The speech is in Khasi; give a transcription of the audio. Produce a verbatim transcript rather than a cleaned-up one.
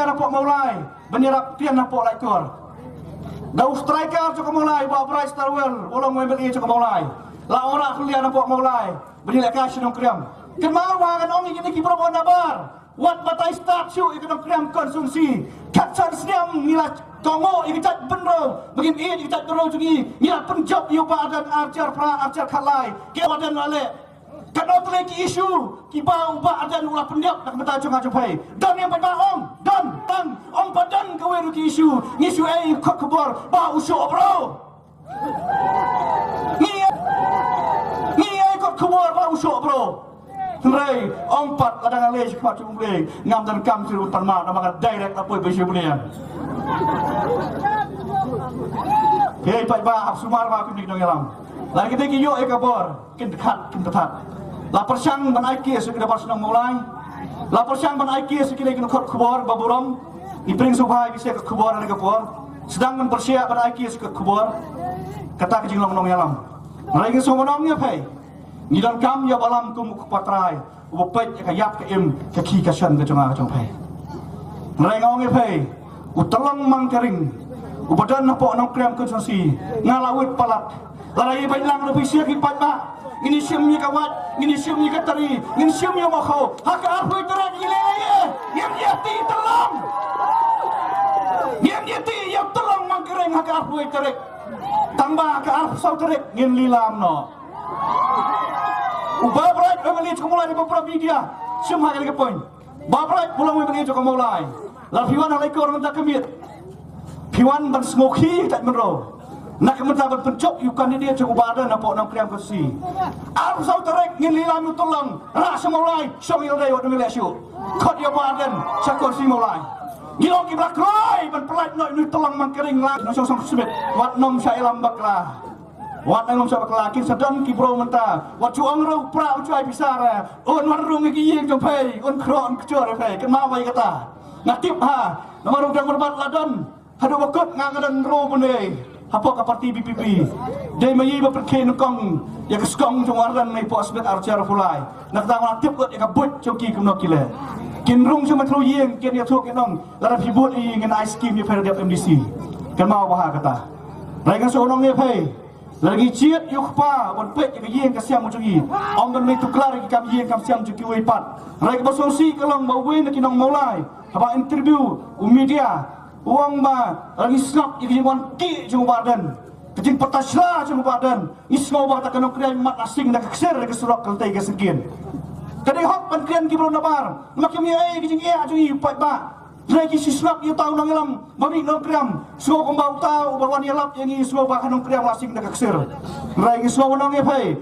hapoh Mawlai ban ïarap tian hapoh Laitkor. Da u striker jong ka Mawlai, Bah Bright Starwell, u long u M L A jong ka Mawlai, la ong rah khlieh hapoh Mawlai ban ïaleh kai sha Nongkrem. Kynmaw ba ngan ong ïa kine ki briew nabar, wat batai start shuh ïa ka Nongkrem constituency. Khatsan snem ngi la kohnguh ïa ka jaitbynriew ba ngin ïeit ïa ka jaitbynriew jong ngi. Ngi la pynjop ïa u Bah Ardent ar hajar phra, ar hajar khatlai. Ki Bah Ardent la leh. Katno tylli ki issue kiba u Bah Ardent u la pyndep na ka bynta jong nga jong phi. Don ïa phi ba ong, don, don, ong ba don kawei ruh ki issue. Ngi shu ai kot khubor ba u shoh bro. Ngi, ngi ai kot khubor ba u shoh bro. Hynrei ong pat lada nga leit sha khmat jong U Blei ngam donkam shuh ruh ban pan map namar nga direct la poi ba shu bniang. Hei paidbah, hap sumar ba phi nongïalam. Lada ki dei ki ïoh ïa ka bor, kin khat kin khat. La pyrshang ban ai case ïa ki dei bar shnong Mawlai. La pyrshang ban ai case ïa ki dei ki kot khubor ba burom. I pring sngewbha ïa ki se ka khubor ha ka por. Sdang ban pyrshah ban ai case ka khubor. Kata ka jinglong nongïalam. Hynrei ngi sngewbha nong ïa phi. Ngi donkam ïa u Bah Lam kum u kpa trai uba peit ïa ka ïap ka im, ka khih ka shan ka jong nga ka jong phi. Hynrei nga ong ïa phi, u Tyllong Mangkering uba don hapoh Nongkrem constituency, nga la wit palat. Lada ïa beit lang ruh phi sha ki paidbah. Ngin ïa shim ïa ka wait, ngin ïa shim ïa ka tari, ngin shim ïa u makhaw. Ha ka arphew tarik ngi leh ïa, ngin ïa tih Tyllong. Ngin ïa tih ïa u Tyllong Mangkering ha ka arphew tarik. Tang ba ha ka arphew saw tarik ngin lilam noh. U Bah Bright, u M L A jong ka Mawlai, u Bah Bright, media, shim ha kane ka point. Bah Bright, u long u M L A jong ka Mawlai. Lada phi wan ha Laitkor mynta ka miet, phi wan ban sngewkhia ïa ka jaitbynriew na ka bynta ban pynjop ïa u candidate jong u Bah Ardent hapoh Nongkrem constituency. Arphew saw tarik ngin lilam ïa u Tyllong, rah sha Mawlai, shong ïa lade wat ym leh shuh. Khot ïa u Bah Ardent sha constituency Mawlai. Ngi long kiba la kloi ban pyllait noh ïa u Tyllong Mangkering la, nongshong song Smith, wat nym shah ïalam bakla. Wat nang ym shah bakla, kin sa don ki briew mynta. Wat ju ong ruh pra u shuwa pisa re. Un wan rung ïa ki ïing jong phi, un khroh un kjor ïa phi. Kynmaw ïa kata. Nga tip ha. Namar u dang myrbat la don. Haduh ba kut nga nga don ruh bun ei. Hapoh ka parti B P P. Dei ma ïa ba pyrkhei nyngkong ïa ka skong jong u Ardent nei poh sbet ar hajar phew lai. Na kata nga tip lut ïa ka buit jong ki kumno ki leh. Kin rung sha ma tru ïing, kin ïathuh kin ong, lada phi bud ïa ngi ngan ai skim ïa phi da dep M D C. Kynmaw bha kata. Hynrei nga shu ong ïa phi. Lada ngi jied ïa u kpa ban peit ïa ka ïing ka sem jong ngi, ym ban mih tuklar ïa ki kam ïing kam sem jong kiwei pat. Hynrei kaba sngewsih ka long ba uwei na ki nong Mawlai, haba interview u media, u ong ba lada ngi sngap ïa ka jingwan kiew jong u Bah Ardent, ka jingpyntashla jong u Bah Ardent, ngi sngew ba kata ka nongkren mat la sing da ka ksiar da ka surok ka lynti ka syngkien. Ka dei hok ban kren ki briew nabar, namar kim ïohi ïa ka jingeh jong ngi u paidbah. Hynrei ki shu sngap ïa uta u nongïalam ba mih Nongkrem. Sngew kumba uta uba wan ïalap ïa ngi, sngew ba ha Nongkrem la sing da ka ksiar. Hynrei ngi sngew ban ong ïa phi.